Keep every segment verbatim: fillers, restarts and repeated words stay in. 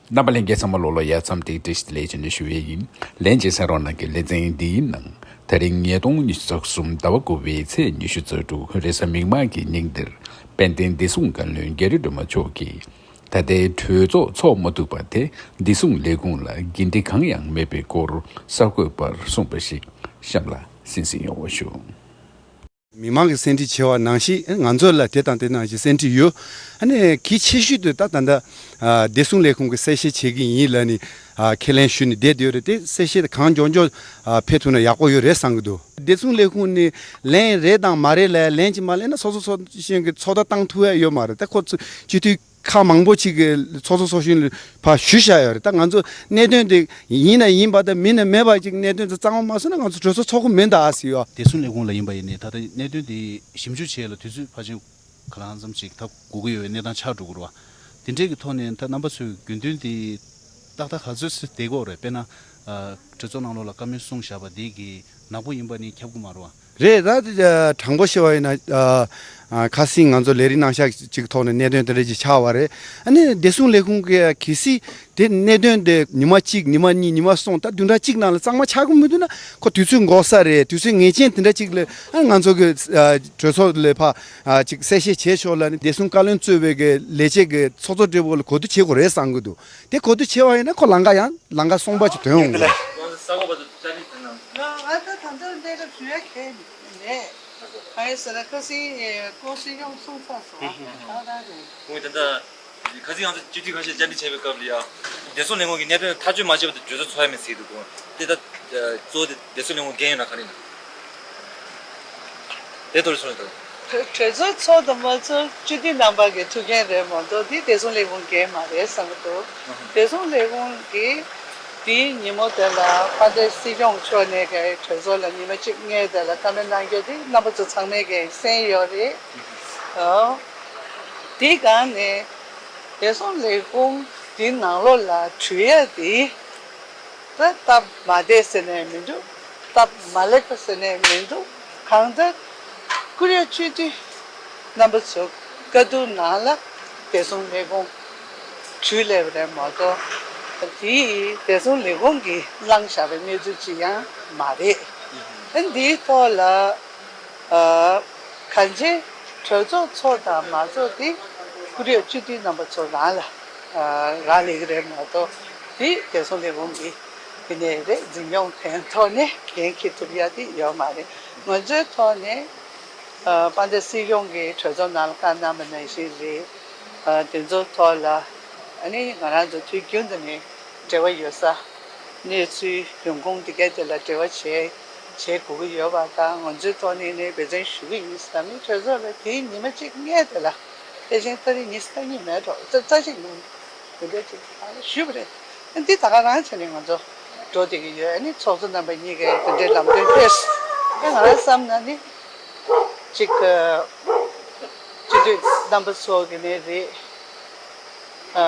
རྣམ་པ་ལྷན་རྒྱས་ཚང་མ་ལོ་ལོ་ཡ་མཚམས་དེ་བཀྲ་ཤིས་བདེ་ལེགས་ཞུ་ནས་ཞུ་བའི་ཡིན། ལན་གཅིག་གསན་རོགས་གནང་གི། ལེ་ཚན་འདིའི་ནང་ད་རིང་ཉིས་སྟོང་ཉི་ཤུ་རྩ་གསུམ་ཟླ་བ་དགུ་པའི་ཚེས་ཉི་ཤུ་རྩ་དྲུག་རེས་གཟའ་མིག་དམར་གྱི་ཉིན་འདིར་དཔལ་ལྡན་བདེ་སྲུང་བཀའ་བློན་རྒྱ་རི་སྒྲོལ་མ་མཆོག་གིས་ད་ལྟའི་གྲོས་ཚོགས་འཚོགས་མ་ཐུབ་པ་དེ་བདེ་སྲུང་ལས་ཁུངས་ལ་འགན་འཁྲི་གང་ཡང་མེད་པའི་སྐོར་གསར་འགོད་པར་གསུངས་པ་ཞིག་གཤམ་ལ་གསན་གཟིགས་ཡོང་བ་ཞུ། མི་མང་གིས་གསལ་འདྲི་བྱས་པ་ནང་བཞིན་ང་ཚོ་ལ་དེ་དང་དེ་ནང་བཞིན་གསལ་འདྲི་ཡོད། ཨ་ནི་གལ་ཆེ་ཤོས་དེ་ད་ད་ལྟ་ཨ་བདེ་སྲུང་ལས་ཁུངས་ཀྱིས་གསལ་བཤད་བྱེད་ཀྱི་ཡིན་ལབ་ནས་ཨ་ཁས་ལེན་ཞུས་ནས་བསྡད་ཡོད་རེད། དེ་གསལ་བཤད་དེ་གང་མགྱོགས་མགྱོགས་ཨ་ཕེབས་ཐུབ་ན་ཡག་པོ་ཡོད་རེད་བསམ་གྱི་འདུག་བདེ་སྲུང་ལས་ཁུངས་ནས་ལན་རེད་དང་མ་རེད་ལབ་ཡ། ལན་གཅིག་མ་ལེན་ན་ཚོགས་གཙོ་ཚོགས་གཞོན་གྱི་ཚོགས་བརྡ་བཏང་ཐུབ་ཡ་ཡོད་མ་རེད། ད་ཁོ་ཚོ་སྤྱི་འཐུས་ཁག་མང་པོ་ཅིག་གིས་ཚོགས་གཙོ་ཚོགས་གཞོན་ལ་ཕར་ཞུས་བཞག་ཡོད་རེད། ད་ང་ཚོ་གནད་དོན་དེ་ཡིན་ན་ཡིན་པ་དང་མིན་ན་མེད་པ་ཅིག་གནད་དོན་དེ་གཙང་མ་མ་བཟོས་ན་ང་ཚོ་གྲོས་ཚོགས་ཚོགས་ཀྱི་མིན་ད་ཟེར་ཡོད། བདེ་སྲུང་ལས་ཁུངས་ལ་ཡིན་པ་ཡིན་ནའི་ད་ལྟ་གནད་དོན་དེ་ཞིབ་འཇུག་བྱེད་ཡ་ལ་དུས་ཚོད་ཕལ་ཆེར་ག་ལ་ཙམ་ཞིག་ད་དགོས་ཀྱི་ཡོད་པའི་གནས་སྟངས་ཆགས་འགྲོ་གི་རེད་བ། དེ་འདྲའི་གི་ཐོག་ནས་ད་རྣམ་པ་ཚོས་དགོས་འདུན་དེ་ཏག་ཏག་ག་ཚོད་ཙམ་བསྡད་ཀྱི་ཡོད་རེད། དཔེར་ན་ཨ་གྲོས་ཚོགས་ནང་ལོགས་ལ་བཀའ་མོལ་གསུངས་བཞག་པ་དེ་གི་ནག་པོ་ཡིན་པ་ནི་ཁྱབ་ཀྱི་མ་རེད་བ། རེད། ད་དྲང་པོ་བཤད་པ་ཡིན་ན་ཨ་ཨ་ཁ་སང་ང་ཚོ་ལས་རིམ་གནང་ཤག་ཅིག་ཐོག་ནས་གནད་དོན་དེ་འདྲ་ཅིག་ཆགས་པ་རེད། ཨ་ནི་བདེ་སྲུང་ལས་ཁུངས་ཀྱིས་གལ་སྲིད་དེ་གནད་དོན་དེ་ཉི་མ་གཅིག་ཉི་མ་གཉིས་ཉི་མ་གསུམ་ད་བདུན་ཕྲག་གཅིག་ནང་ལ་གཙང་མ་ཆགས་ཀྱི་མི་འདུག་ན་ཁོ་དུས་ཚོད་འགོར་ས་རེད། དུས་ཚོད་ངེས་ཅན་དེ་འདྲ་ཅིག་ལ་ཨ་ང་ཚོ་གི་ཨ་གྲོས་ཚོགས་ལ་ཕར་ཨ་ཅིག་གསལ་བཤད་བྱས་ཆོག་ལབ་ནས་བདེ་སྲུང་བཀའ་བློན་གཙོས་པའི་གི་ལས་བྱེད་ཀྱི་ཚོགས་གཙོ་སྦྲེལ་པོ་ལ་གོ་བསྡུར་བྱེད་དགོས་རེད་བསམ་གྱི་འདུག་དེ་གོ་བསྡུར་བྱས་པ་ཡིན་ན་ཁོ་ལམ་ཁ་ཡང་ལམ་ཁ་སོང་པ་ཅིག་ཐོན་ཡོང་གི་རེད། ང་ད་ད་ལྟ་གནས་སྐབས་ཞུ་ཡ་གལ་མེད། གང་ཡིན་ཟེར་ན་ཁ་སང་ཀོང་སི་ཡོང་གསུངས་ཚར་སོང་། ཨ་ད་རེད། ཁོང་ད་ལྟ་ཁ་སང་ང་ཚོ་སྤྱི་འཐུས་ཁ་ཤས་བཅར་འདྲི་བྱས་པའི་སྐབས་ལ་ཡ། བདེ་སྲུང་ལས་ཁུངས་ཀྱི་གནད་དོན་ཐག་གཅོད་མ་བྱས་པ་དེ་གྲོས་ཚོགས་ཚོགས་ཡ་མེད་ཟེར་འདུག་དེ་ད་གཙོ་བོ་དེ་བདེ་སྲུང་ལས་ཁུངས་འགན་ཡོད་ན་ག་རེ་ཡིན་ན། དེ་ཐོག་ལ་གསུངས་ཡོད་དོ། གྲོས་ཚོགས་ཚོགས་དང་མ་ཚོགས་སྤྱི་འཐུས་རྣམ་པ་གི་ཐུགས་འགན་རེད་མ་གཏོགས་དེ་བདེ་སྲུང་ལས་ཁུངས་འགན་མ་རེད་བསམ་གྱི་འདུག་བདེ་སྲུང་ལས་ཁུངས་ཀྱིས་དེའི་ཉིན་མོ་དེ་ལ་དཔལ་ལྡན་སྲིད་སྐྱོང་མཆོག་ནས་གི་གྲོས་ཚོགས་ལ་ཉི་མ་གཅིག་སྔོན་དེ་ལ་བཀའ་མོལ་གནང་རྒྱུ་དེ་རྣམ་པ་ཚོ་ཚང་མས་གི་གསན་ཡོད་རེད། ཨོ། དེའི་སྒང་ནས་བདེ་སྲུང་ལས་ཁུངས་དེའི་ནང་ལོགས་ལ་འགྲུལ་ཡ་དེ། ད་སྟབས་མ་བདེ་ཟེར་ནས་མི་འདུག་སྟབས་མ་ལེགས་པ་ཟེར་ནས་མི་འདུག་གང་ལྟར་ཀོ་རི་ཡ་སྤྱི་འཐུས་རྣམ་པ་ཚོ་བཀའ་བསྡུར་ནང་ལ་བདེ་སྲུང་ལས་ཁུངས་འགྲུལ་སླེབས་པ་རེད་མ་གཏོགས། དེ་བདེ་སྲུང་ལས་ཁུངས་ཀྱིས་བླངས་བཞག་པའི་གནས་ཚུལ་ཅིག་ཡང་མ་རེད། ཨ་འདིའི་ཐོག་ལ་ཨ་གང་ཅི་གྲོས་ཚོགས་ཚོགས་དང་མ་ཚོགས་དེ་ཀོ་རི་ཡ་སྤྱི་འཐུས་རྣམ་པ་ཚོ་རང་ལ་ཨ་རག་ལས་ཀྱི་རེད་མ་གཏོགས་དེ་བདེ་སྲུང་ལས་ཁུངས་ཀྱིས། དེ་ནས་རེད། འཛིན་སྐྱོང་དོན་ཐོག་ནས་འགན་འཁྱེར་ཐུབ་ཡ་དེ་ཡོད་མ་རེད། ང་ཚོའི་ཐོག་ནས་ཨ་དཔལ་ལྡན་སྲིད་སྐྱོང་གིས་གྲོས་ཚོགས་ནང་ལ་བཀའ་གནང་བ་ནང་བཞིན་རེད། ཨ་དེ་ཚོ་ཐོག་ལ་ཨ་ནི་ང་རང་ཚོ་དུས་རྒྱུན་དུ་ནས་འབྲེལ་བ་ཡོད་ས་གནས་ཚུལ་ཡོང་ཁུངས་དེ་གའི་དེ་ལ་འབྲེལ་བ་བྱས་བྱེད་དགོས་ཀྱི་ཡོད་པ་དང་། ང་ཚོའི་ཐོག་ནས་ནས་འབད་བརྩོན་ཞུ་གི་ཡིན་ཟེར་ནས་གྲོས་ཚོགས་ལ་དེའི་ཉི་མ་གཅིག་སྔོན་དེ་ལ་དེ་བཞིན་ཏ་རིག་ཉི་ཤུ་རྩ་གཉིས་མེད་འགྲོ་རྩ་རྩ་ཞིག་མིན། དེ་འདྲ་ཅིག་ཞུས་པ་རེད། འདི་ད་ག་རང་བྱས་ནས་ང་ཚོ་འགྲོ་བསྡད་ཀྱི་ཡོད། ཨ་ནི་ཚོགས་གཙོ་རྣམ་པ་གཉིས་ཀས་དེ་འདྲའི་ལམ་སྟོན་ཕེབས། ཨ་ང་རང་བསམ་ན་ནི་ཅིག་སྤྱི་འཐུས་རྣམ་པ་ཚོ་གི་ནས་རེད། ཨ་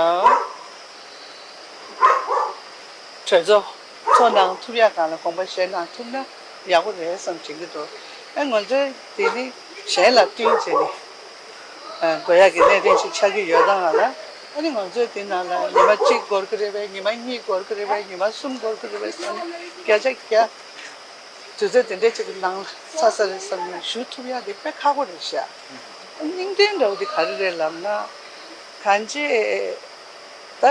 གྲོས་ཚོགས་ཚོགས་གནང་ཐུབ་ཡག་སྒང་ལ་དགོངས་པ་བཞེས་གནང་ཐུབ་ན་ཡག་པོ་རེད་བསམ་དྲན་གྱི་འདུག་ཨ་ང་ཚོས་དེ་ནི་གཞན་ལ་བསྟུན་བྱས་ནས། དགོས་ཡག་གི་གནད་དོན་ཞིག་ཆགས་ཀྱི་ཡོད་སྟངས་ལ། ཨ་ནི་ང་ཚོས་དེ་ནང་ལ་ཉི་མ་གཅིག་འགོར་གྱི་རེད་པས། ཉི་མ་གཉིས་འགོར་གྱི་རེད་པས། ཉི་མ་གསུམ་འགོར་གྱི་རེད་པས་བསམ་ནས་བརྒྱ་ཆ་བརྒྱ་དུས་ཚོད་དེ་འདྲའི་ཅིག་གི་ནང་ལ་ཚར་ས་རེད་བསམ་ནས་ཞུ་ཐུབ་ཡག་དེ་དཔེ་ཁག་པོ་རེད་ཤག་སྙིང་དོན་འདྲ་བོ་དེ་ག་རེ་རེད་ལབ་ན། གང་ཅི་ད་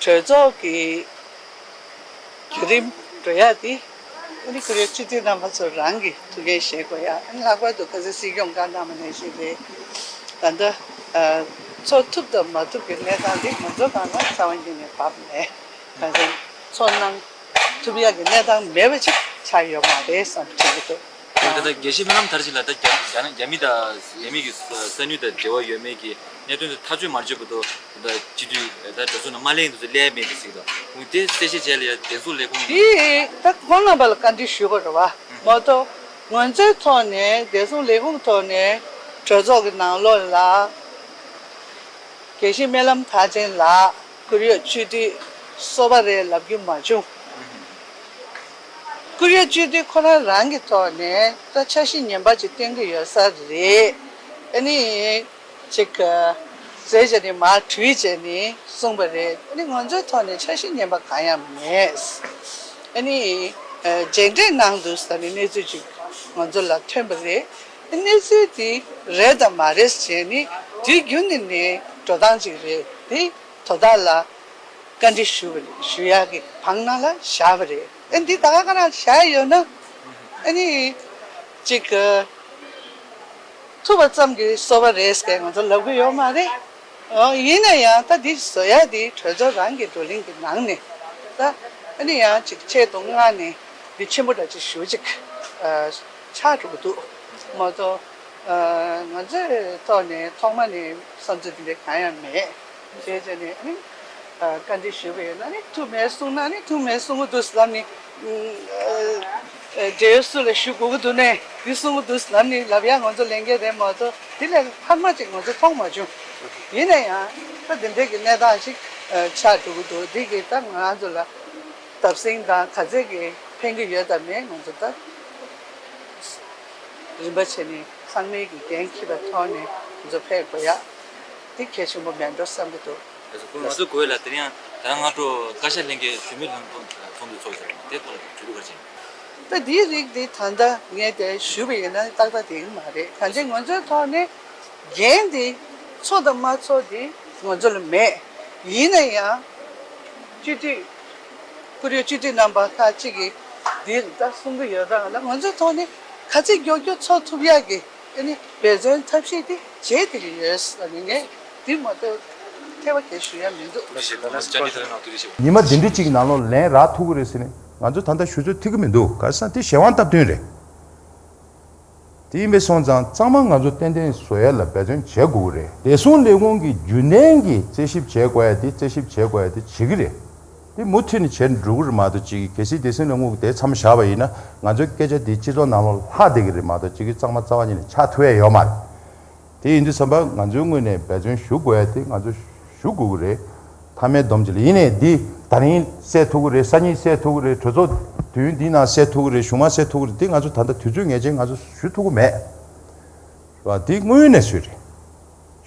གྲོས་ཚོགས་ཀྱི་བརྒྱུད་རིམ་འགྲོ་ཡག་དེ། ཨ་ནི་ཀོ་རི་ཡ་སྤྱི་འཐུས་རྣམ་པ་ཚོ་རང་གིས་ཐུགས་འགན་བཞེས་དགོས་ཡག་ཨ་ནི་ལྷག་པར་དུ་ཁ་སང་སྲིད་སྐྱོང་བཀའ་གནང་བ་ནང་བཞིན་རེད། ད་ལྟ་ཚོགས་ཐུབ་དང་མ་ཐུབ་ཀྱི་གནས་སྟངས་འདི་ང་ཚོ་གང་ལ་རྩ་བ་ཉིད་ནས་བབས་མེད། གང་ཟེར་ཚོགས་གནང་ཐུབ་ཡག་གི་གནས་སྟངས་མེད་པ་ཅིག་ཆགས་ཡོད་མ་རེད་བསམ་དྲན་གྱི་འདུག་ད་ལྟ་དགེ་བཤེས་སྨོན་ལམ་མཐར་ཕྱིན་ལགས་ད་རྒྱ་རྒྱ་རྒྱ་མི་དང་རྒྱ་མི་གི་ས་ས་མྱུལ་དང་འབྲེལ་བ་ཡོད་མེད་ཀྱི་གནད་དོན་དེ་ཐག་གཅོད་མ་བྱས་བར་དུ་ད་སྤྱི་འཐུས་ད་གྲོས་ཚོགས་ནང་མ་གླེང་དུས་སུ་སླེབས་མེད་ཀྱི་ཟིག་དང་། འོ་དེ་གསལ་བཤད་བྱས་ལ་ཡ་བདེ་སྲུང་ལས་ཁུངས། དེ་ད་ཁོང་རྣམ་པ་ལ་བཀའ་འདྲི་ཞུ་དགོས་རེད་བ། མ་གཏོགས་ང་ཚོའི་ཐོག་ནས་བདེ་སྲུང་ལས་ཁུངས་ཐོག་ནས་གྲོས་ཚོགས་ཀྱི་ནང་ལོགས་ལ་དགེ་བཤེས་སྨོན་ལམ་མཐར་ཕྱིན་ལགས་ཀོ་རི་ཡ་སྤྱི་འཐུས་སོ་པ་རེད་ལབ་རྒྱུ་མ་བྱུང་། ཀོ་རི་ཡ་སྤྱི་འཐུས་ཁོ་རང་རང་གི་ཐོག་ནས་ད་འཆར་གཞི་ངན་པ་ཅིག་བཏོན་གྱི་ཡོད་ས་རེད། ཨ་ནི་ཅིག་ བཙལ་བྱས་ནས་མར་བྲིས་བྱས་ནས་གསུངས་པ་རེད། ཨ་ནི་ང་ཚོའི་ཐོག་ནས་འཆར་གཞི་ངན་པ་གང་ཡང་མེད། ཨ་ནི་ཨ་མཇལ་འཕྲད་གནང་འདུག་ཟེར་ནས་གནས་ཚུལ་ཅིག་ང་ཚོ་ལ་ཐོན་པ་རེད། གནས་ཚུལ་དེ་རེད་དང་མ་རེད་ཟེར་ནས་དུས་རྒྱུན་ནས་ནས་འགྲོ་སྟངས་ཅིག་རེད་དེ། དོ་བདག་ལ་བཀའ་འདྲི་ཞུ་བ་ཞུ་ཡག་གི་བང་ནང་ལ་བཞག་པ་རེད། ཨ་འདི་ད་ག་ག་རང་བཞག་ཡོད་ན་ཨ་ནི་ཅིག་ཐུབ་པ་ཙམ་གྱིས་གསོལ་བ་རེད་ཟེར་ང་ཚོ་ལབ་གི་ཡོད་མ་རེད། ཨོ་ཡིན་ན་ཡང་ད་འདི་བཟོ་ཡག་འདི་གྲོས་ཚོགས་རང་གི་བགྲོ་གླེང་གི་ནང་ནས་ད་ཨ་ནི་ཡང་ཅིག་ཆེད་དུ་མངགས་ནས་འདི་ཆེན་པོ་འདྲ་ཅིག་ཞུ་ཅིག་ཆགས་འགྲོ་གི་འདུག་མ་གཏོགས། ང་ཚོའི་ཐོག་ནས་ཐོག་མ་ནས་བསམ་ཚུལ་དེ་འདྲ་གང་ཡང་མེད། བྱས་བྱས་ནས་ཨ་ནི་བཀའ་འདྲི་ཞུས་པ་ཡིན་ན་ནི་ཐུབ་མེད་གསུངས་ན་ནི་ཐུབ་མེད་གསུང་གི་འདུག་ལབ་ནི། འབྲེལ་ཡོད་སུ་ལ་ཞུ་དགོས་ཀྱི་འདུག་ནས་འདི་གསུང་གི་འདུག་ལབ་ནི་ལབ་ཡ་ང་ཚོ་ལས་འགན་རེད་མ་གཏོགས་དེ་ལས་འཕར་མ་ཅིག་ང་ཚོ་མཐོང་མ་བྱུང་། ཡིན་ན་ཡང་ད་འདི་འདྲའི་གི་གནས་སྟངས་ཤིག་ཆགས་འགྲོ་གི་འདུག་འདི་གི་ད་ང་ཚོ་ལ་བརྡབ་གསིག་དང་ག་ཚད་ཀྱི་ཕན་གྱི་ཡོད་དམ་མེད་ང་ཚོ་ད། རིམ་པ་བྱས་ནས་ཚང་མའི་གི་འགན་འཁྱེར་བའི་ཐོག་ནས་ང་ཚོ་ཕེབས་དགོས་ཡག་དེ་གལ་ཆེན་པོ་མེད་འགྲོ་བསམ་གྱི་འདུག་ཨེ་ཁོ་ང་ཚོ་དགོས་ལ་དེ་རིང་ད་རང་སྔ་དྲོ་བཀའ་ཤག་ལྷན་རྒྱས་ཞུ་མི་ལྷན་ཚོགས་འདུ་ཚོགས་ཟེར་དེ་ཁོ་ལ་གྲོས་བསྡུར་ག་ཅིང་། ད་དེའི་རིགས་དེ་ད་ལྟ་ངས་དེ་ཞུས་པ་ཡིན་ན་ཏག་ཏག་དེ་ཡིན་མ་རེད། གང་ཅི་ང་ཚོའི་ཐོག་ནས་འགན་དེ་ཚོགས་དང་མ་ཚོགས་དེ་ང་ཚོ་ལ་མེད། ཡིན་ན་ཡང་སྤྱི་འཐུས་ཁོར་ཡུག་སྤྱི་འཐུས་རྣམ་པ་ཁག་ཅིག་གིས་འདི་ལ་ལྟ་གསུང་གི་ཡོད་རང་ལ་ང་ཚོའི་ཐོག་ནས་ག་ཚོད་མགྱོགས་མགྱོགས་ཚོགས་ཐུབ་ཡག་གི་ཨ་ནི་འབད་བརྩོན་ཐབས་ཤེས་དེ་བྱེད་བསྡད་ཀྱི་ཡོད་ཟེར་ནས་ངས་འདི་མ་གཏོགས་ཐེ་བ་གལ་ཞུ་ཡ་མི་འདུག་ཉི་མ་འདི་འདྲ་གཅིག་ནང་ལོགས་ལན་རག་ཐུབ་ཀྱི་རེད་ཟེར་ནས་ང་ཚོ་ད་ལྟ་ཞུ་ཚོད་ཐིག་གི་མི་འདུག་ག་རེ་ཟེར་ན་དེ་གཞན་དབང་སྟབས་བསྟུན་རེད། དེ་ཡིན་པས་སོང་ཙང་གཙང་མ་ང་ཚོ་ཏན་ཏན་བཟོ་ཡ་ལ་འབད་བརྩོན་བྱེད་དགོས་ཀྱི་རེད། བདེ་སྲུང་ལས་ཁུངས་ཀྱི་རྒྱུན་ལྡན་གྱི་རྩད་ཞིབ་བྱེད་དགོས་ཡ་དེ་རྩད་ཞིབ་བྱེད་དགོས་ཡ་དེ་བྱེད་ཀྱི་རེད། དེ་མུ་མཐུད་ནས་བྱེད་འགྲོ་གི་རེད་མ་གཏོགས་ཅིག་གལ་སྲིད་བདེ་སྲུང་ལས་ཁུངས་ཀྱི་དེ་མཚམས་བཞག་པ་ཡིན་ན་ང་ཚོའི་སྐད་ཆ་དེ་སྤྱི་ཚོགས་ནང་ལོགས་ལྷག་བསྡད་ཀྱི་རེད་མ་གཏོགས་ཅིག་གི་གཙང་མ་རྩ་བ་ཉིད་ནས་ཆགས་ཐུབ་ཡ་ཡོད་མ་རེད། དེ་ཡིན་དུས་ཙམ་པ་ང་ཚོའི་ངོས་ནས་འབད་བརྩོན་ཞུ་དགོས་ཡ་དེ་ང་ཚོ་ཞུ་དགོས་ཀྱི་རེད། མཐའ་མའི་སྡོམ་བྱེད་ལ་ཡིན་ནའི་འདི་ད་རིང་སེལ་ཐུབ་ཀྱི་རེད། སང་ཉིན་སེལ་ཐུབ་ཀྱི་རེད། གྲོས་ཚོགས་དུས་ཡུན་འདིའི་ནང་སེལ་ཐུབ་ཀྱི་རེད། གཞུག་མ་སེལ་ཐུབ་ཀྱི་རེད། འདི་ང་ཚོ་ད་ལྟ་དུས་ཚོད་ངེས་ཅན་ང་ཚོ་ཞུ་ཐུབ་ཀྱི་མེད། རེད་བ། འདི་དངོས་ཡོད་གནས་ཚུལ་རེད།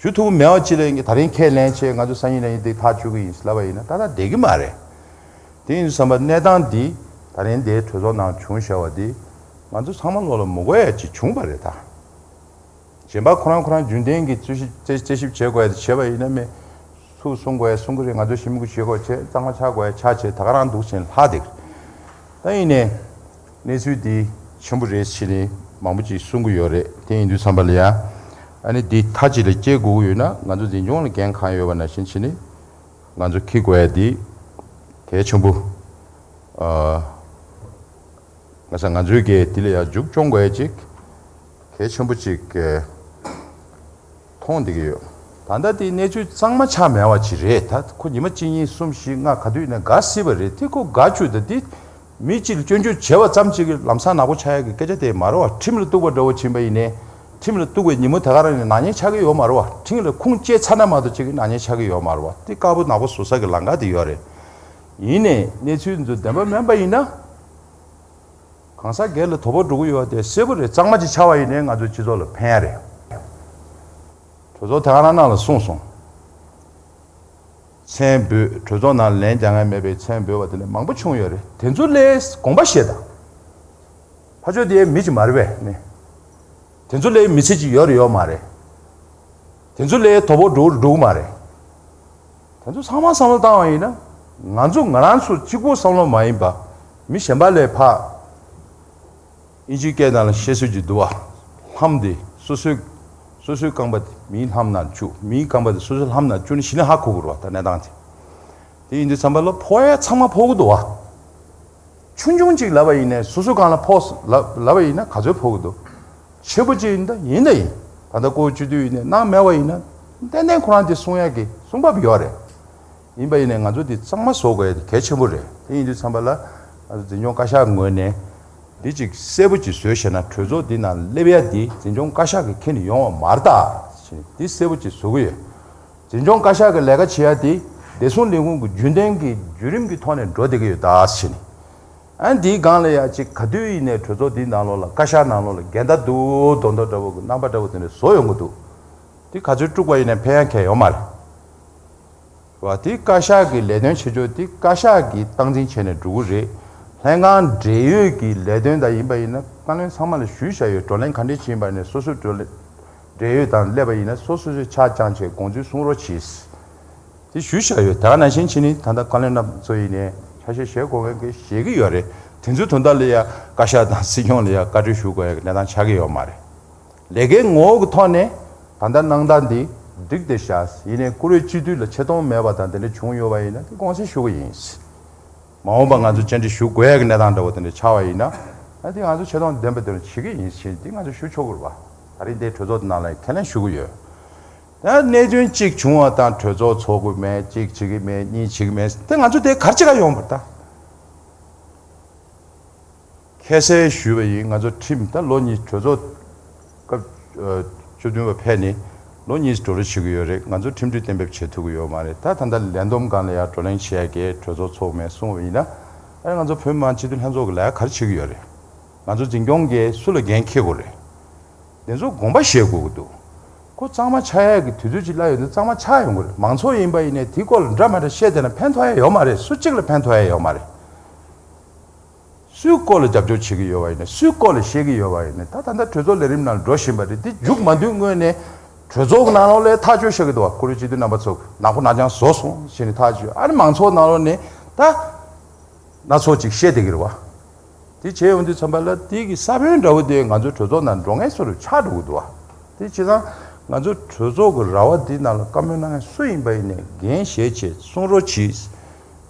ཞུ་ཐུབ་ཀྱི་མེད་པ་ཅིག་ལ་ཡིན་གྱི་ད་རིང་ཁས་ལེན་བྱས་ང་ཚོ་སང་ཉིན་ལ་ཡིན་འདི་ཐག་གཅོད་ཀྱི་ཡིན་ལབ་པ་ཡིན་ན་ད་ལྟ་བསྡད་ཀྱི་མ་རེད། དེ་ཡིན་དུས་ཙམ་པ་གནས་སྟངས་འདི་ད་རིང་འདིའི་གྲོས་ཚོགས་ནང་བྱུང་བཞག་པ་འདི་ང་ཚོ་ཚང་མ་བློ་ལ་མི་དགོས་ཡ་ཅིག་བྱུང་བ་རེད་ད། གཞན་པ་ཁོ་རང་ཁོ་རང་རྒྱུན་ལྡན་གྱི་རྩད་ཞིབ་རྩད་རྩད་ཞིབ་བྱེད་དགོས་ཡ་དེ་བྱས་པ་ཡིན་ན་མི་སུ་གསུང་དགོས་ཡ་གསུང་གི་རེད། ང་ཚོ་ཞི་མི་གུ་བྱེད་དགོས་བྱས་གཙང་མ་ཆགས་དགོས་ཡ་ཆགས་བྱས་ད་ག་རང་འདུག་བྱས་ལྷག་བསྡད་ཀྱི་རེད། ད་ཡིན་ནའི་གནས་ཚུལ་འདི་ཆེན་པོ་རེད་ཟེར་ནས་མང་པོ་ཅིག་གསུང་གི་ཡོད་རེད། དེ་ཡིན་དུས་ཙམ་པ་ལ་ཡ་ཨ་ནི་འདི་མཐའ་གཅིག་ལ་སྐྱེལ་དགོས་ཀྱི་ཡོད་ན་ང་ཚོ་འཛིན་སྐྱོང་ལ་འགན་གང་ཡོད་པ་ནང་བཞིན་བྱས་ནས་ང་ཚོ་འཁྱེར་དགོས་ཡ་འདི་གལ་ཆེན་པོ། ཨ། ང་ཚོ་ང་ཚོའི་གི་དེ་ལ་ཡང་མཇུག་སྐྱོང་དགོས་ཡ་ཅིག་གལ་ཆེན་པོ་ཅིག་གི་མཐོང་བསྡད་ཀྱི་ཡོད། ད་ལྟ་དེ་གནས་ཚུལ་གཙང་མ་ཆགས་མེད་པ་ཅིག་རེད། ད་ཁོ་ཉི་མ་གཅིག་གཉིས་གསུམ་བཞི་ལྔ་ག་དུས་ཡིན་ན་དགའ་སྲིད་པ་རེད། དེ་ཁོ་དགའ་བཅུག་ད་དེ་མི་གཅིག་ལ་སྐྱོན་བརྗོད་བྱས་པ་ཙམ་ཅིག་གི་ལམ་སང་ནག་པོ་ཆགས་ཡ་གི་སྐད་ཆ་དེ་མ་རེད་བ། ཁྲིམས་ལ་གཏུགས་པ་འདྲ་བོ་ཕྱིན་པ་ཡིན་ནའི་ཁྲིམས་ལ་གཏུགས་པའི་ཉིན་མོ་དེ་ག་རང་ནས་ནག་ཉེས་ཆགས་ཀྱི་ཡོད་མ་རེད་བ། ཁྲིམས་ལ་ཁུངས་སྐྱེལ་ཚར་ན་མ་གཏོགས་ཅིག་གི་ནག་ཉེས་ཆགས་ཀྱི་ཡོད་མ་རེད་བ། དེ་དཀར་པོ་ནག་པོ་བཟོ་ས་གི་ལམ་ཁ་དེ་ཡོད་རེད། ཡིན་ནའི་གནས་ཚུལ་འདི་ཚོ་བདེན་པ་མིན་པ་ཡིན་ན། གང་ཟག་སྒེར་ལ་དོ་ཕོག་འགྲོ་གི་ཡོད་པ་དེ་གསལ་པོ་རེད། གཙང་མ་ཅིག་ཆགས་པ་ཡིན་ནའི་ང་ཚོའི་སྤྱི་ཚོགས་ལ་ཕན་ཡ་རེད། གྲོས་ཚོགས་དེ་ག་རང་ནང་ལ་གསུངས་སོང་། མཚན་འབོད་གྲོས་ཚོགས་ནང་ལན་རྒྱག་མཁན་མེད་པའི་མཚན་འབོད་པ་དེ་ནས་མང་པོ་བྱུང་ཡོད་རེད། དེ་ཚོ་ལས་དགོངས་པ་བཞེས་དང་། ཕར་ཕྱོགས་དེའི་མི་ཅིག་མ་རེད་པས་ནི། དེ་ཚོ་ལས་མི་ཚེ་ཅིག་ཡོད་རེད་ཡོད་མ་རེད། དེ་ཚོ་ལས་དོ་ཕོག་འགྲོ་འགྲོ་གི་མ་རེད། དེ་ཚོ་ཚང་མ་བསམ་བློ་བཏང་བ་ཡིན་ན་ང་ཚོ་ང་རང་ཚོ་གཅིག་པོ་བསམ་བློ་མ་ཡིན་པ་མི་གཞན་པ་ལས་ཕར་ཨིན་ཇིའི་སྐད་ནང་ལ་བཤད་སྲོལ་གྱི་འདུག་བ། ལྷམ་དེ་སོ་སོའི་སོ་སོའི་རྐང་པ་དེ་མིའི་ལྷམ་ནང་བཅུག་མིའི་རྐང་པ་དེ་སོ་སོའི་ལྷམ་ནང་བཅུག་ནས་གཞི་ནས་ཧ་གོ་དགོས་རེད་བ། ད་གནས་སྟངས་དེ་དེ་ཡིན་དུས་ཙམ་པ་ལ་ཕོག་ཡ་ཚང་མ་ཕོག་གི་འདུག་བ། ཆུང་ཆུང་ཅིག་ལབ་པ་ཡིན་ནའི་སོ་སོ་སྒང་ལ་ཕོག་ལབ་ལབ་པ་ཡིན་ན་ག་ཚོད་ཕོག་གི་འདུག་ཆེན་པོ་ཅིག་ཡིན་ད་ཡིན་ད་ཡིན། ད་ལྟ་ཀོ་བཅུ་དུས་ཡིན་ནའི་གནང་མེད་པ་ཡིན་ན་ཏན་ཏན་ཁོ་རང་དེ་གསུང་ཡག་གི་གསུང་བབ་ཡོད་རེད། ཡིན་པ་ཡིན་ནའི་ང་ཚོ་དེ་གཙང་མ་བཟོ་དགོས་ཡ་དེ་གལ་ཆེན་པོ་རེད། དེ་ཡིན་དུས་ཙམ་པ་ལ་ང་ཚོ་འཛིན་སྐྱོང་བཀའ་ཤག་ངོས་ནས་འདི་ཅིག་གསལ་པོ་ཅིག་བཟོས་བཞག་ན་གྲོས་ཚོགས་འདི་ནང་སླེབས་ཡ་འདི་འཛིན་སྐྱོང་བཀའ་ཤག་གི་ཁྱེར་ནས་ཡོང་བ་མ་རེད་ད་ཟེར་ནས་འདི་གསལ་པོ་ཅིག་བཟོ་གི་ཡོད། འཛིན་སྐྱོང་བཀའ་ཤག་གི་ལས་ཀ་བྱེད་ཡ་དེ་བདེ་སྲུང་ལས་ཁུངས་ཀྱི་རྒྱུན་ལྡན་གྱི་བརྒྱུད་རིམ་གྱི་ཐོག་ནས་འགྲོ་བསྡད་ཀྱི་ཡོད་ད་ཟེར་ནས། ཨ་འདིའི་སྒང་ལ་ཡ་ཅིག་ག་དུས་ཡིན་ནའི་གྲོས་ཚོགས་འདིའི་ནང་ལོགས་ལ་བཀའ་ཤག་ནང་ལོགས་ལ་འགལ་ཟླ་འདུག་མདོག་མདོག་འདྲ་བོ་གི་རྣམ་པ་འདྲ་བོ་དེ་འདྲ་བཟོ་ཡོང་གི་འདུག་དེ་ག་ཚོད་དཀྲུགས་པ་ཡིན་ན་ཕན་ཡང་ཁེ་ཡོད་མ་རེད། བ་དེ་བཀའ་ཤག་གི་ལས་དོན་བྱེད་ཕྱོགས་དེ་བཀའ་ཤག་གིས་སྟངས་འཛིན་བྱས་ནས་འགྲོ་གི་རེད། ལྷན་ཁང་འབྲེལ་ཡོད་ཀྱི་ལས་དོན་དང་ཡིན་པ་ཡིན་ན་བཀའ་བློན་ཚང་མ་ལ་ཞུས་བཞག་ཡོད། བགྲོ་གླེང་ག་འདྲས་བྱས་ཡིན་པ་ནས་སོ་སོའི་བགྲོ་གླེང་འབྲེལ་ཡོད་དང་སླེབས་པ་ཡིན་ན་སོ་སོ་སོའི་ཕྱག་བརྐྱངས་བྱས་དགོངས་ཚུལ་གསུང་རོགས་གྱིས། དེ་ཞུས་བཞག་ཡོད། ད་ག་ནང་བཞིན་བྱས་ནི་ད་ལྟ་བཀའ་བློན་རྣམ་ཚོ་ཡིན་ནའི་ཆ་ཤས་བཞེས་དགོས་མཁན་གྱི་བཞེས་ཀྱི་ཡོད་རེད། དེ་ཚོའི་དོན་དག་ལ་ཡ་བཀའ་ཤག་དང་སྲིད་སྐྱོང་ལ་ཡ་བཀའ་འཁྲོལ་ཞུ་དགོས་ཡ་གི་གནས་སྟངས་ཆགས་ཀྱི་ཡོད་མ་རེད། ལས་ཀའི་ངོ་བོ་གི་ཐོག་ནས་ད་ལྟ་གནང་སྟངས་འདི་འགྲིག་བསྡད་ཤག་ཡིན་ནའི་བཀུར་འོས་སྤྱི་འཐུས་ལ་ཆེ་མཐོང་མེད་པ་དང་དེ་འདྲ་བྱུང་ཡོད་པ་ཡིན་ན་དེ་དགོངས་སེལ་ཞུ་གི་ཡིན། མ་འོངས་པ་ང་ཚོ་བཅར་འདྲི་ཞུ་དགོས་ཡ་གི་གནས་སྟངས་འདྲ་བོ་དེ་འདྲ་ཆགས་པ་ཡིན་ན་ཨ་དེ་ང་ཚོ་ཆེ་མཐོང་ལྡན་པ་དེ་འདྲ་བྱེད་ཀྱི་ཡིན་ཞེས་དེ་ང་ཚོ་ཞུ་ཆོག་གི་རེད་པ། ད་རིང་དེ་གྲོས་ཚོགས་ནང་ལ་ཁས་ལེན་ཞུ་གི་ཡོད། ད་གནད་དོན་གཅིག་བྱུང་བ་དང་གྲོས་ཚོགས་ཚོགས་ཀྱི་མེད། གཅིག་བྱེད་ཀྱི་མེད། གཉིས་བྱེད་ཀྱི་མེད། དེ་ང་ཚོ་དེ་ག་རེ་བྱེད་ག་ཡོང་བ་ད། ཁ་གསལ་ཞུས་པ་ཡིན། ང་ཚོ་ཁྲིམས་ད་ལོ་གཉིས་གྲོས་ཚོགས་སྐབས་ཨ་བཅུ་བདུན་པ་ཕེབས་ནས་ལོ་གཉིས་འགྲོ་རེས་བྱེད་ཀྱི་ཡོད་རེད། ང་ཚོ་ཁྲིམས་སྒྲིག་གཏན་འབེབས་བྱེད་ཐུབ་ཀྱི་ཡོད་མ་རེད། ད་ད་ལྟ་ལས་བསྡོམས་སྒང་ལ་ཡང་བགྲོ་གླེང་བྱས་ཀྱི་གྲོས་ཚོགས་ཚོགས་མེད་གསུངས་པ་ཡིན་ན་ཨ་ང་ཚོ་བོད་མི་མང་སྤྱི་འཐུས་ལྷན་ཚོགས་ཀྱི་ལས་ཀ་ག་རེ་བྱེད་ཀྱི་ཡོད་རེད། ང་ཚོ་འཛིན་སྐྱོང་གིས་སུ་ལ་འགན་འཁྱེར་དགོས་རེད། དེ་ཚོ་དགོངས་པ་བཞེས་དགོས་ཀྱི་འདུག་ཁོ་གཙང་མ་ཆགས་ཡས་ཀྱི་དུས་ཚོད་ཅིག་སླེབས་ཡོང་དུས་གཙང་མ་ཆགས་ཡོང་གི་རེད། མང་ཚོགས་ཡིན་པ་ཡིན་ནའི་དེའི་སྐོར་ལ་འདྲ་མི་འདྲ་བཤད་བསྡད་ན་ཕན་ཐོགས་ཡས་ཡོད་མ་རེད། སུ་གཅིག་ལ་ཕན་ཐོགས་ཡས་ཡོད་མ་རེད། སུའི་སྐོར་ལ་རྒྱབ་སྐྱོར་བྱེད་ཀྱི་ཡོད་པ་ཡིན་ནའི་སུའི་སྐོར་ལ་བཤད་ཀྱི་ཡོད་པ་ཡིན་ནའི་ད་ད་ལྟ་གྲོས་ཚོགས་ལས་རིམ་ནང་འགྲོ་བཞིན་པ་རེད། དེ་མཇུག་མ་བསྡུས་སྔོན་ནས་གྲོས་ཚོགས་ནང་ལོགས་ལ་ཐག་གཅོད་བྱེད་ཀྱི་འདུག་བ། བཀུར་འོས་སྤྱི་འཐུས་རྣམ་པ་ཚོ་ནག་པོ་ནག་རྐྱང་བཟོ་སོང་ཞེས་ནས་ཐག་གཅོད། ཨ་ནི་མང་ཚོགས་ནང་ལོགས་ནས་ད། སྣ་ཚོགས་ཅིག་བཤད་བསྡད་ཀྱི་རེད་བ། དེ་བྱས་ཡོང་དུས་ཙམ་པ་ལ་དེ་གི་ས་བོན་འདྲ་བོ་དེ་ང་ཚོ་གྲོས་ཚོགས་ནང་འགྲོ་མཁན་ཚོ་རུ་ཆགས་འགྲོ་གི་འདུག་བ། དེ་བྱས་ཙང་ང་ཚོ་གྲོས་ཚོགས་ཀྱི་ར་བ་འདི་ནང་ལ་བཀའ་མོལ་གནང་མཁན་སུ་ཡིན་པ་ཡིན་ནའི་འགན་བཞེས་བྱས་གསུང་རོགས་གྱིས།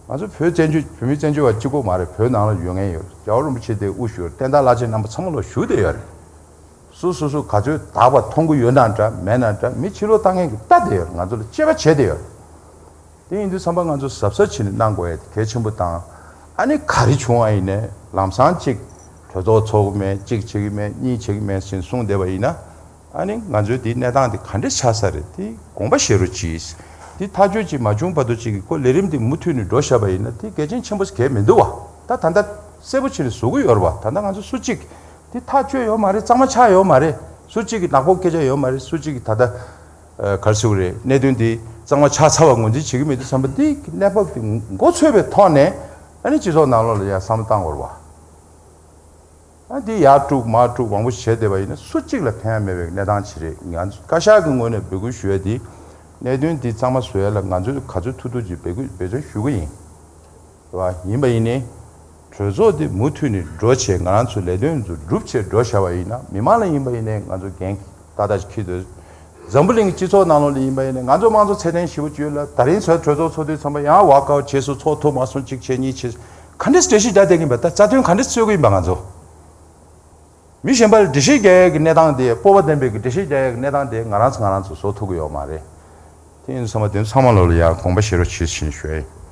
ང་ཚོ་བོད་བཙན་བྱོལ་བོད་མི་བཙན་བྱོལ་བ་གཅིག་པོ་མ་རེད། བོད་ནང་ལ་ཡོད་མཁན་ཡོད། རྒྱལ་བ་རིན་པོ་ཆེ་དེ་དབུ་བཞུགས་ཡོད། བསྟན་བདག་བླ་ཆེན་རྣམ་པ་ཚང་མ་ལ་བཞུགས་བསྡད་ཡོད་རེད། སུ་སུ་སུ་ག་ཚོད་དག་པ་མཐོང་གི་ཡོད་ན་འདྲ་མེད་ན་འདྲ་མི་ཕྱི་ལོགས་ལྟ་མཁན་གྱིས་ལྟ་བསྡད་ཡོད་རེད། ང་ཚོ་ལ་དཔྱད་པ་བྱས་བསྡད་ཡོད་རེད། དེ་ཡིན་དུས་ཙམ་པ་ང་ཚོ་གཟབ་གཟབ་བྱས་ནས་གནང་དགོས་ཡ་དེ་གལ་ཆེན་པོ་དང་། ཨ་ནི་ག་རེ་བྱུང་བ་ཡིན་ནའི་ལམ་སང་གཅིག་གྲོས་ཚོགས་ཚོགས་ཀྱི་མེད། གཅིག་བྱེད་ཀྱི་མེད། གཉིས་བྱེད་ཀྱི་མེད་ཟེར་གསུངས་བསྡད་པ་ཡིན་ན། ཨ་ནི་ང་ཚོའི་དེའི་གནས་སྟངས་དེ་ག་འདྲས་ཆགས་ས་རེད། དེ་དགོངས་པ་བཞེས་རོགས་གྱིས། དེ་ཐག་གཅོད་ཅིག་མ་བྱུང་བར་དུ་གཅིག་གི་ཁོ་ལས་རིམ་དེ་མུ་མཐུད་ནས་འགྲོ་བཞག་པ་ཡིན་ན་དེ་གལ་ཆེན་ཆེན་པོ་གལ་མི་འདུག་བ། ད་ད་ལྟ་གསལ་པོ་བྱས་ནས་བཟོ་གི་ཡོད་རེད་བ། ད་ལྟ་ང་ཚོ་སུ་གཅིག་དེ་ཐག་གཅོད་ཡོད་མ་རེད། གཙང་མ་ཆགས་ཡོད་མ་རེད། སུ་གཅིག་གི་ནག་པོ་སྐད་ཆ་ཡོད་མ་རེད། སུ་གཅིག་གི་ད་ལྟ་ཨ་ག་རེ་ཟེར་དགོས་རེད། གནད་དོན་འདི་གཙང་མ་ཆགས་ཚར་བ་ངོས་འཛིན་བྱེད་ཀྱི་མེད་དུས་ཙམ་པ་འདི་གནས་བབ་འདི་མགོ་ཚོས་པའི་ཐོག་ནས་ཨ་ནི་སྤྱི་ཚོགས་ནང་ལོགས་ལ་ཡང་བསམ་བློ་བཏང་དགོས་རེད་བ། ཨ་འདི་ཡར་དཀྲུག་མར་དཀྲུག་མང་པོ་བྱས་བསྡད་པ་ཡིན་ན་སུ་གཅིག་ལ་ཕན་ཡ་མེད་པའི་གནས་སྟངས་ཅིག་རེད། ང་ཚོ་བཀའ་ཤག་གི་ངོས་ནས་འབོད་སྐུལ་ཞུ་ཡ་འདི་གནད་དོན་འདི་གཙང་མ་བཟོ་ཡ་ལ་ང་ཚོས་ག་ཚོད་ཐུབ་ཐུབ་ཅིག་འབད་འབད་བརྩོན་ཞུ་གི་ཡིན། རེད་བ། ཡིན་པ་ཡིན་ནའི། གྲོས་ཚོགས་འདི་མུ་མཐུད་ནས་འགྲོ་བྱས་ང་རང་ཚོའི་ལས་དོན་ཚོ་སྒྲུབ་བྱས་འགྲོ་བཞག་པ་ཡིན་ན་མི་མང་ལ་ཡིན་པ་ཡིན་ནའི་ང་ཚོ་འགན་ཏག་ཏག་ཅིག་འཁྱེར་འདུག་འཛམ་བུ་གླིང་གི་སྤྱི་ཚོགས་ནང་ལོགས་ལ་ཡིན་པ་ཡིན་ནའི་ང་ཚོ་དམངས་གཙོ་ཚད་ལྡན་ཞེ་པོ་ཅིག་ཡོད་ལ། ད་རིང་ཚོ་གྲོས་ཚོགས་ཚོགས་དུས་ཚང་མ་ཡང་ཝག་ཨའུཊ་བྱས་སོང་། ཚོགས་ཐུབ་མ་སོང་། གཅིག་བྱས་གཉིས་བྱས། ག་འདྲས་འགྲེལ་བཤད་རྒྱག་བསྡད་ཀྱི་ཡིན་པ། ད་རྩ་དོན་ག་འདྲས་རྩོད་ཀྱི་ཡིན་པ། ང་ཚོ་མི་གཞན་པ་ལ་འགྲེལ་བཤད་རྒྱག་ཡས་ཀྱི་གནས་སྟངས་དེ། སྤོབས་པ་ལྡན་པའི་གི་འགྲེལ་བཤད་རྒྱག་ཡས་ཀྱི་གནས་སྟངས་དེ་ང་རང་ཚོ་ང་རང་ཚོ་བཟོ་ཐུབ་ཀྱི་ཡོད་མ་རེད། དེ་ཡིན་དུས་ཙམ་པ་དེ་ཚང་མ་ལོ་ལ་ཡང་དགོངས་པ་བཞེས་རོགས་གྱིས་ཞེས་ཞུ་ཡ་ཡིན།